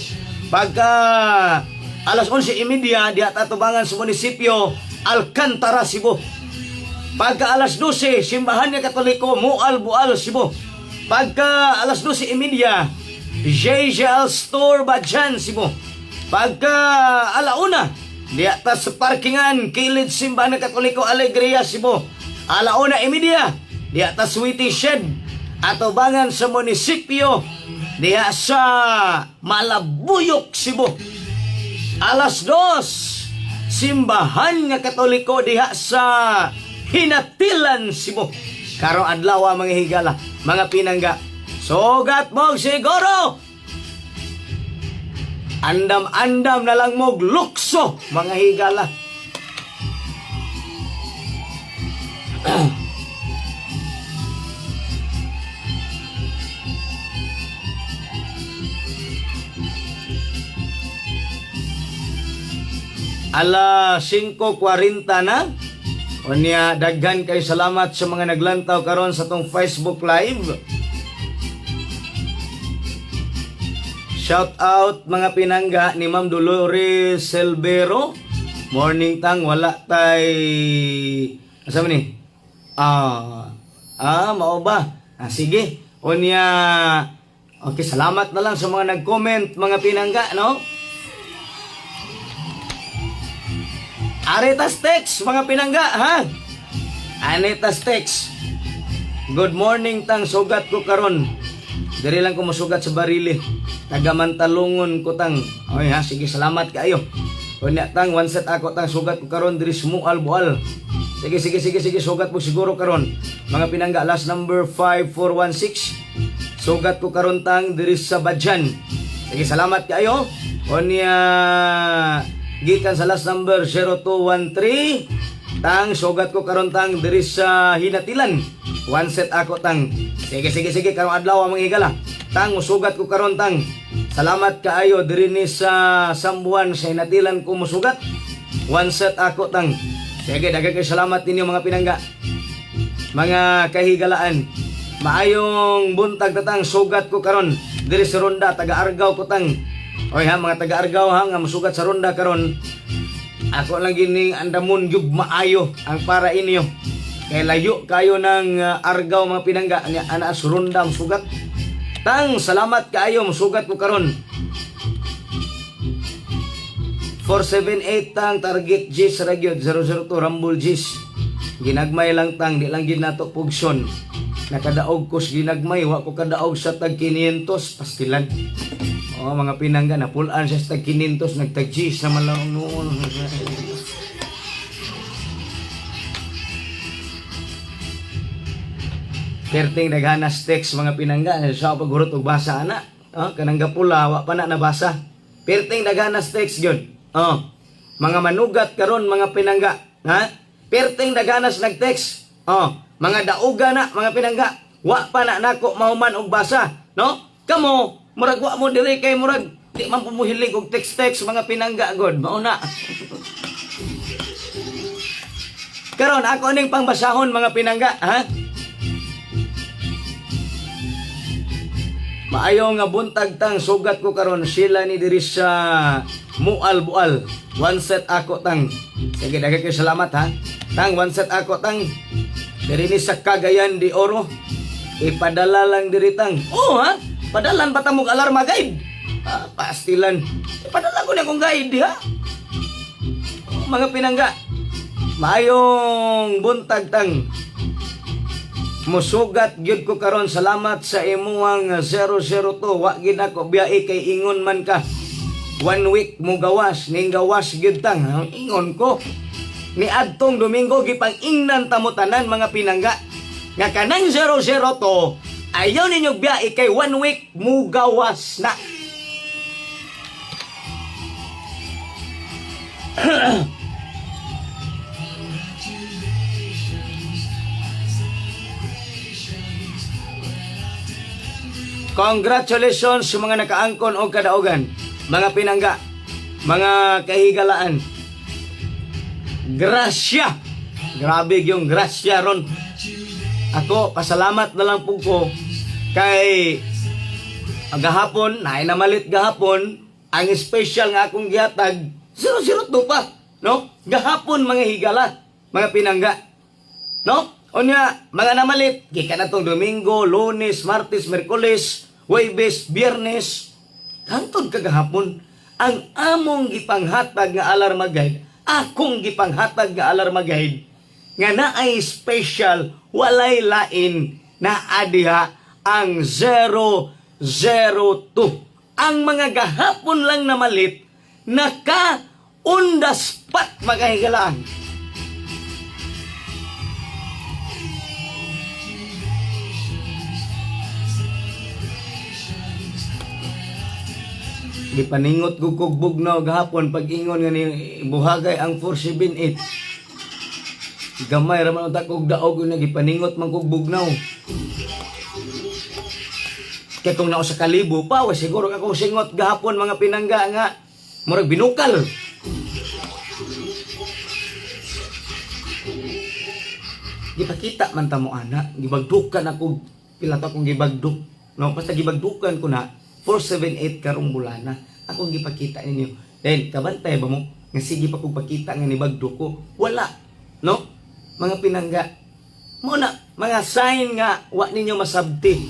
Pagka alas 11:30, diha ta atubangan sa munisipyo, Alcantara, Cebu. Pagka alas 12, Simbahan ng Katoliko, Moalboal, Cebu. Pagka alas 12:30, JJL Store, Badian, Cebu. Pagka alauna, diha ta sa parkingan, kilid Simbahan ng Katoliko, Alegria, Cebu. 1:30, diha ta sa waiting shed, atubangan sa munisipyo, diha sa Malabuyok, Cebu. Alas 2, Simbahan nga Katoliko diha sa Hinatilan, Cebu. Karong adlaw, mga higala, mga pinangga. Sugat mo siguro! Andam-andam na lang mo lukso, mga higala. Alas 5:40 na. Unya, daghan kay salamat sa mga naglantaw karon sa tong Facebook Live. Shout out, mga pinangga, ni Ma'am Dolores Selvero. Morning tang, wala tay asa man ni? Ah, mao ba? Ah, sige. Unya, okay, salamat na lang sa mga nag-comment, mga pinangga, no? Aretas text, mga pinangga, ha? Aretas text. Good morning tang, sugat ko karon. Diri lang ko mosugat sa Barili. Taga Mantalungon ko tang. Oy ha, sige, salamat kaayo. Unya tang, one set ako tang, sugat ko karon diri sa Mual Bual. Sige, sige, sige, sige, sugat mo siguro karon. Mga pinangga, last number 5416. Sugat ko karon tang diri sa Badian. Sige, salamat kaayo. Unya, gikan sa last number 0213. Tang, sugat ko karon tang diri sa Hinatilan. One set ako tang. Sige, sige, sige, karong adlaw, ang mga higala. Tang, musugat ko karon tang. Salamat kaayo, diri ni sa Sambuan, sa Hinatilan ko musugat. One set ako tang. Sige, daghan kay salamat ninyo, mga pinangga. Mga kahigalaan. Maayong buntag tatang, sugat ko karon diri sa Ronda, taga Argao ko tang. Oy ha, mga taga Argao ha, nga musugat sa Ronda karon. Ako lang gining andamon gyud maayo ang para inyo. Kay layo kayo ng Argao, mga pinangga, nya ana sa Ronda sugat. Tang, salamat kaayo, musugat ko karon. 478 tang, target G's ra gyud, 002 Rumble G's. Ginagmay lang tang, di lang gid nato pugson. Nakadaog ko sa ginagmay, wa ko kadaog sa tag 500, pastilan. Oh, mga pinangga, napulaan siya sa tag 500, nagtag G's naman lang noon. Perting naghanas text, mga pinangga, sa paghurot og basa ana. Oh, kanang gapula wa pa na nabasa. Perting naghanas text gyud. Oh. Mga manugat karon, mga pinangga, ha? Perting daghanas nag-text. Oh, mga dauga na, mga pinangga. Wa pa na nako mahuman og basa, no? Kamo, murag wa mo diri kay murag di man pumuhilig og text-text, mga pinangga god. Mao na. Karon ako ning pangbasahon, mga pinangga, ha? Maayo nga buntag tang, sugat ko karon, sila ni diri sa Mual Bual. One set ako tang. Sige, daghan kayo salamat ha. Tang, one set ako tang. Diri ni sa Cagayan de Oro. Ipadala lang diri tang. Oh ha? Padalan pa ta mog alarma guide. Ah, pastilan. Padala ko na akong guide diha. Mga pinangga. Maayong buntag, tang. Musugat gyud ko karon, salamat sa imuang 002. Wa gid ako biyahe kay ingon man ka. One week mo gawas ning gawas gyud, tang. Ang ingon ko. Ni adtong Domingo gipang-ingnan ta mo tanan, mga pinangga, nga kanang 002 ayaw ninyo biyahe kay one week mo gawas na. Congratulations sa mga nakaangkon og kadaugan, mga pinangga, mga kahigalaan. Grasya! Grabe yung grasya ron. Ako, pasalamat na lang po ko kay gahapon, naay namalit gahapon, ang special nga akong gihatag, 002 pa, no? Gahapon, mga higala, mga pinangga. No? Unya, mga namalit, gikan na tong Domingo, Lunes, Martes, Miyerkules, Huwebes, Biyernes, hangtod kagahapon, ang among gipanghatag nga alarma guide, akong gipanghatag nga alarma guide, nga naay special, walay lain na adiha ang 002. Ang mga gahapon lang namalit, naka on the spot, mga higalaan. Gipaningot ko kog bugnaw gahapon pag ingon nga ni buhagay ang 478. Gamay ra man unta kog daog nga gipaningot man kog bugnaw. Kay kung nao sa kalibo pa, wa siguro akong singot gahapon, mga pinangga, nga murag binukal. Gipakita man ta mo ana, gibagdukan ako pila to akong gibagduk. No, basta gibagdukan ko na 478 karong bulana. Akong gipakita ninyo. Then kabantay ba mo nga sige pa kog pakita nga nibagduk ko? Wala. No? Mga pinangga. Mo na mga sign nga wa ninyo masabti.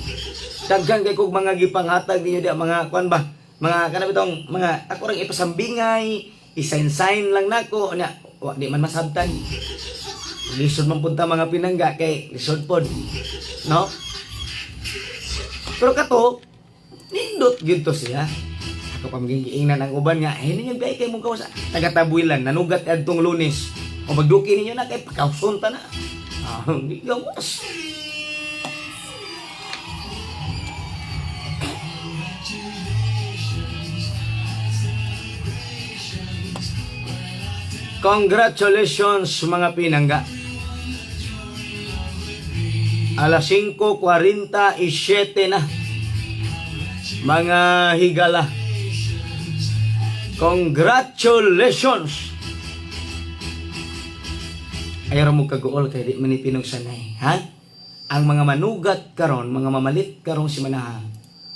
Daghan kay kog mga gipanghatag ninyo di mga kuan ba? Mga kana bitong mga ako rang ipasambingay, i-sign-sign lang nako nya wa di man masabtan. Lisod man punta, mga pinangga, kay lisod pod. No? Pero kato, nindot gyud to siya. Ako pa maging giingnan ang uban nga, ay ninyo kay kay mong kawasa. Taga-Tabuilan, nanugat adtong Lunes. O magduki ninyo na kay pakawson ta na. Ah, di gawas. Congratulations, mga pinangga. Alas 5:47 na. Mga higala. Congratulations! Ayaw mo kaguol kay di man ni sanay, ha? Ang mga manugat karon, mga mamalit karong si manaha,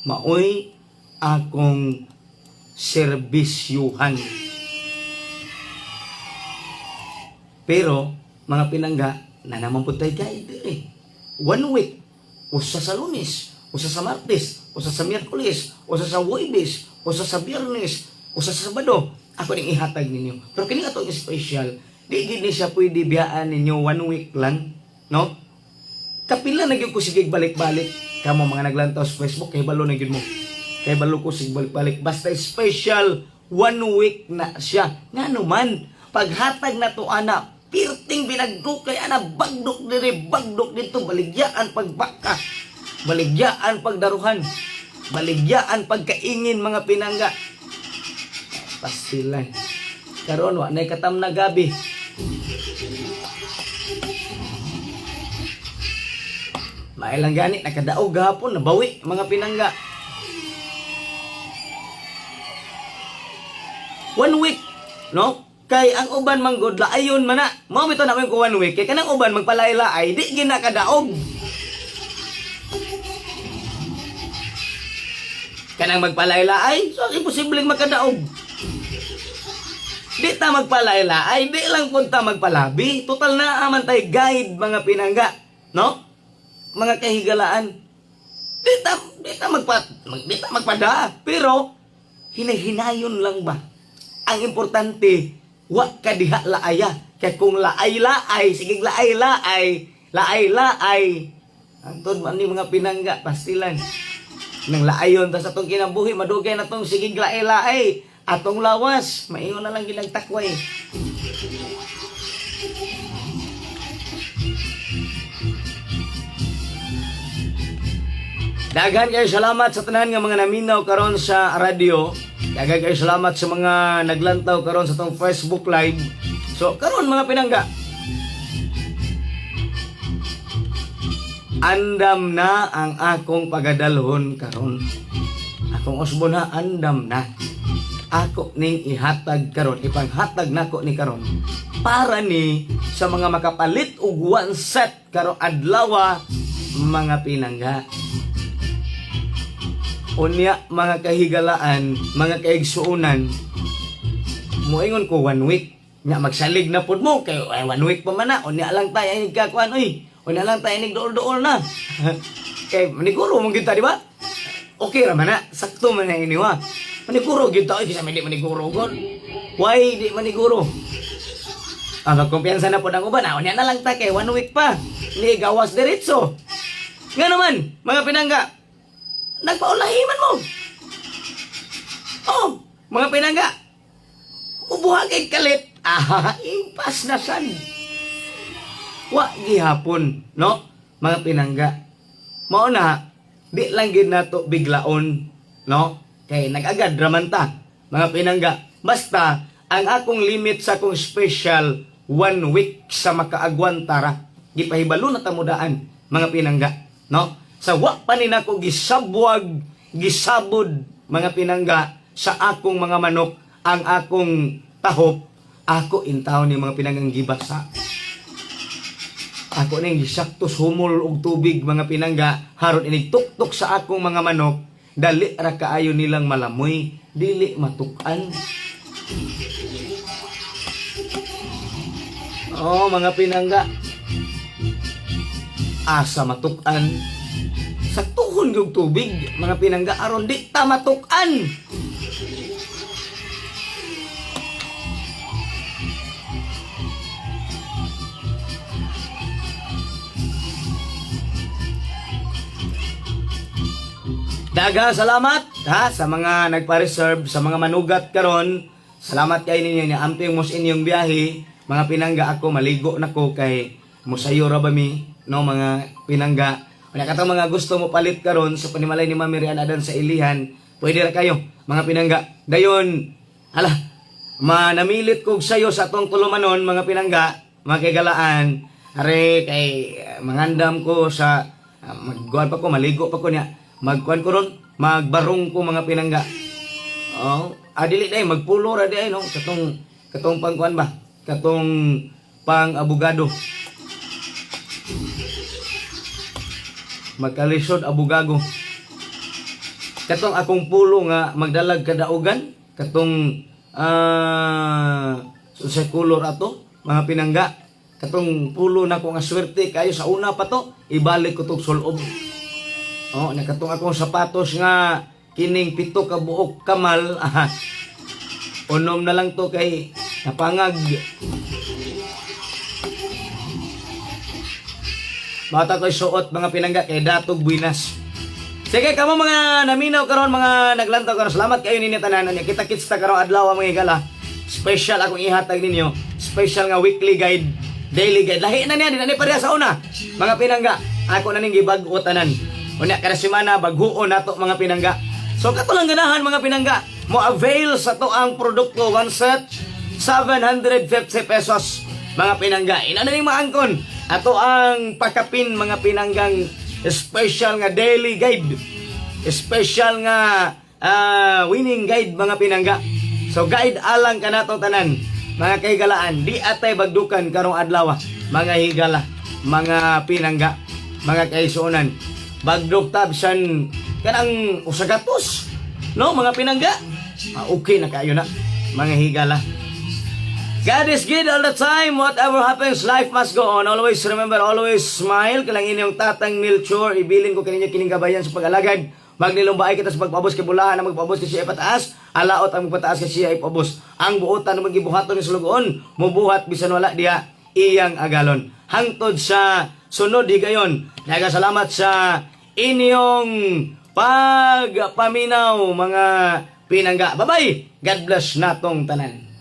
maoy akong serbisyuhan. Pero, mga pinangga, na naman po tayo guide eh. One week, usa sa Lunes, usa sa Martes, usa sa Miyerkules, usa sa Huwebes, usa sa Biyernes, usa sa Sabado. Ako ning ihatag ninyo. Pero kini atong special, di gid ni siya pwede biyaan ninyo one week lang, no? Kapila na gyud ko sige balik-balik. Kamo mga naglantaw sa Facebook, kay balo na gyud mo. Kay balo ko sige balik-balik. Basta special one week na siya. Ngano man, paghatag na to ana, pirting binagdukay ana, bagdok dire, bagdok dito, baligyaan pagbaka, baligyaan pagdaruhan, baligyaan pagkaingin, mga pinangga. Pastilan. Karon wa nay katam na gabi. Mailang gani nakadaog gahapon, nabawi, mga pinangga. One week, no? Kay ang uban manggod laayon man na. Mao mito na ko one week kay kanang uban magpalay-laay di ginakadaog. Kanang magpalay-laay, so imposibleng makadaog. Di ta magpalay-laay, di lang punta magpalabi. Total na aman tay guide, mga pinangga, no? Mga kahigalaan. Di ta magpada. Pero Hinay-hinayon lang ba? Ang importante, wa ka diha laaya. Kaya kung laay-laay, sige laay-laay, laay-laay, antod man ni, mga pinangga, pastilan. Nang laayon ta sa atong kinabuhi, madugay na tong sige laay-laay, atong lawas, maingon na lang gilang takway. Daghan kayo salamat sa tanan nga mga naminaw karon sa radyo. Daghan kayo salamat sa mga naglantaw karon sa tong Facebook Live. So karon, mga pinangga, andam na ang akong pagadalhon karon. Akong usbon na, andam na. Ako ning ihatag karon, ipanghatag nako ni karon para ni sa mga makapalit og one set karong adlaw, mga pinangga. Unya, mga kahigalaan, mga kaigsuonan, moingon ko one week. Nya magsalig na pud mo kay ay, one week pa man na. Unya lang tayo inig kakuan oy. Unya lang tayo inig duol-duol na. Kay maniguro mo gyud ta, di ba? Okay ra man na, sakto man na iniwa. Maniguro gyud ta oy, kinsa may di maniguro god. Why di maniguro? Ah, magkumpiyansa na pod ang uban. Ah, unya na lang ta kay one week pa. Ni gawas diretso. Nga naman, mga pinangga, nagpaulahiman mo. Oh, mga pinangga, ubuhagay kalit. Ah, impas na san. Wa gihapon, no? Mga pinangga. Mao na, di lang gid nato biglaon, no? Kay nag-agad raman ta, mga pinangga. Basta, ang akong limit sa akong special, one week sa makaagwanta ra. Gipahibalo na tamudaan, mga pinangga, no? Sa wa pa ni nako gisabwag, gisabod, mga pinangga, sa akong mga manok, ang akong tahop, ako intaw ni, mga pinanggang, gibasa. Ako ning gisaktos humol og tubig, mga pinangga, haron inig tuktok sa akong mga manok, dali ra kaayo nilang malamoy, dili matukan. Oh, mga pinangga. Asa matukan? Saktuhon yung tubig, mga pinangga, aron di ta matukan. Daghang salamat ha sa mga nagpa-reserve, sa mga manugat karon. Salamat kay ninyo ni amping mo sa inyong biyahe. Mga pinangga, ako maligo na ko kay musayo ra ba mi, no, mga pinangga. Unya katong mga gusto mo palit karon sa panimalay ni Mami Rian Adan sa Ilihan, pwede ra kayo, mga pinangga. Dayon, hala, manamilit kog sayo sa atong tulumanon, mga pinangga, mga kaigalaan. Are kay mangandam ko sa magkuan pa ko, maligo pa ko niya. Magkuan ko ron, magbarong ko, mga pinangga. Oh, dili day magpulo ra di ay, no, katong katong pangkuan ba? Katong pang abogado. Magkalisod abogago. Katong akong pulo nga magdalag kadaugan, katong sa color ato, mga pinangga, katong pulo na ko nga swerte kayo sa una pa to, ibalik ko tong sulob. Oh, na katong akong sapatos nga kining 7 ka buok kamal, unom na lang to kay napangag. Bata ko'y suot, mga pinangga, kay Datog Buinas. Sige, kamo mga naminaw karon, mga naglantaw karon. Salamat kayo ninyo tanan. Kita kits ta karong adlaw, mga higala. Special akong ihatag ninyo. Special nga weekly guide, daily guide. Lahi na niya, di na ni pareha sa una. Mga pinangga, ako na ning gibag-o tanan. Unya kada semana baghuon nato, mga pinangga. So kato lang ganahan, mga pinangga, mo avail sa to ang produkto, one set 750 pesos, mga pinangga. Ina na ning maangkon. Ato ang pakapin, mga pinanggang, special nga daily guide. Special nga winning guide, mga pinangga. So guide alang kanato tanan, mga kahigalaan, di atay bagdukan karong adlaw, mga higala, mga pinangga, mga kaisuonan. Bagdok ta bisan kanang 100, no, mga pinangga. Ah, okay na kayo na, mga higala. God is good all the time. Whatever happens, life must go on. Always remember, always smile. Kalang inyong Tatang Milchor, ibilin ko kaninyo kining gabayan sa pag-alagad. Magnilumbaay kita sa pagpaubos kay bulahan ang magpaubos kay siya ipataas, alaot ang magpataas kay siya ipaubos. Ang buotan ang magibuhaton ni sulugoon, mubuhat bisan wala diha iyang agalon. Hangtod sa sunod higayon. Nagasalamat sa inyong pagpaminaw, mga pinangga. Bye-bye. God bless natong tanan.